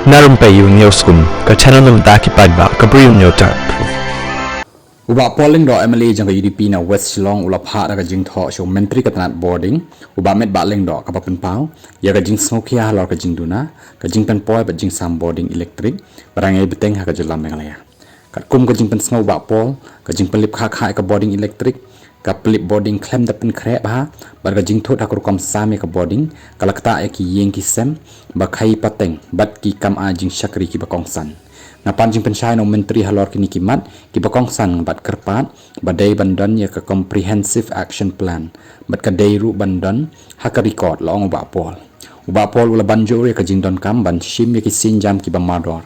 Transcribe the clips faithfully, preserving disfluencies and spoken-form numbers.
Na Rympei U News Kum, ka channel na bynta ki paidbah ka Bri U News Tap. U Bah Paul Lyngdoh, M L A jong ka U D P na West Shillong, u la phah da ka jingthoh sha u Myntri ka tnat bording, u Bah Metbah Lyngdoh, kaba pynpaw ïa ka jingsngewkhia halor ka jingduna ka jingpynpoi bad jingsam bording elektrik ba dang ïai bteng ha ka jylla Meghalaya. Katkum ka jingpynsngew u Bah Paul, ka jingpynlip khah khah ïa ka bording elektrik, ka pynlip bording khlem da pynkhreh bha bad ka jingthut ha ka rukom sam ïa ka bording, ka la ktah ïa ki ïing ki sem ba khaïi pateng bad ki kam ai jingshakri kiba kongsan. Nga pan jingpynshai na u Myntri halor kine ki mat kiba kongsan bad kyrpad ba dei ban don ïa ka Comprehensive Action Plan bad ka dei ruh ban don ha ka record, la ong u Bah Paul. U Bah Paul u la ban jur ïa ka jingdonkam ban shim ïa ki sienjam kiba mardor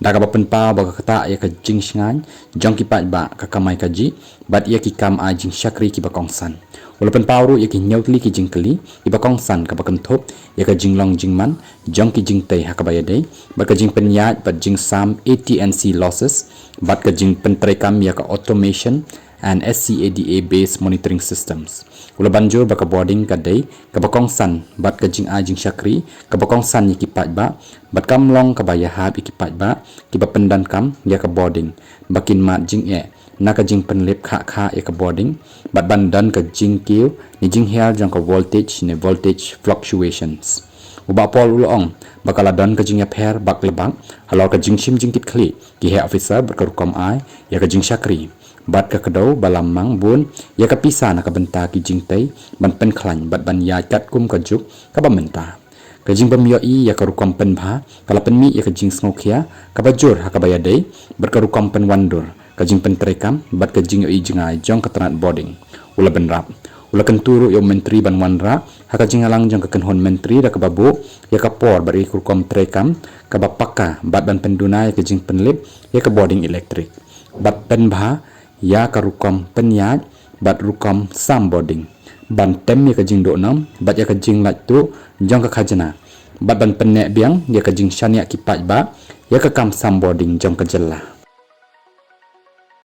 da kaba pynpaw ba ka ktah ïa ka jingshngaiñ jong ki paidbah, ka kamai kajih bad ïa ki kam ai jingshakri kiba kongsan. U la pynpaw ruh ïa ki hynñiew tylli ki jingkylli kiba kongsan, kaba kynthup ïa ka jinglong jingman jong ki jingtei ha kaba ïadei bad ka jingpynïaid bad jingsam A T and C losses bad ka jingpyntreikam ïa ka automation and S C A D A based monitoring systems. U la ban jur ba ka bording ka dei kaba kongsan bad ka jingai jingshakri kaba kongsan ïa ki paidbah bad kam long kaba ïahap ïa ki paidbah kiba pyndonkam ïa ka bording ba kin mad jingeh na ka jingpynlip khah khah ïa ka bording bad ban don ka jingkiew ne jinghiar jong ka voltage ne voltage fluctuations. U Bah Paul u la ong ba ka la don ka jingïapher bak la bak halor ka jingshim jingkitkhlieh ki heh officer bad ka rukom ai ïa ka jingshakri bad ka kdew ba la mang bun ïa ka pisa na ka bynta ki jingtei ban pynkhlaiñ bad ban ïaid katkum ka juk kaba mynta. Ka jingbym ïohi ïa ka rukom pynbha ka la pynmih ïa ka jingsngewkhia kaba jur ha kaba ïadei bad ka rukom pynwandur, ka jingpyntreikam bad ka jingïohi jngai jong ka tnat bording. U la bynrap, u la kyntu ruh ïa u Myntri ban wanrah ha ka jingïalang jong ka kynhun Myntri da kaba buh ïa ka por bad ïa ka rukom treikam kaba paka bad ban pynduna ïa ka jingpynlip ïa ka bording elektrik bad pynbha ïa ka rukom pynïaid bad rukom sam bording ban tem ïa ka jingduhnong bad ïa ka jinglait tuh jong ka khajna bad ban pynneh biang ïa ka jingshaniah ki paidbah ïa ka kam sam bording jong ka jylla.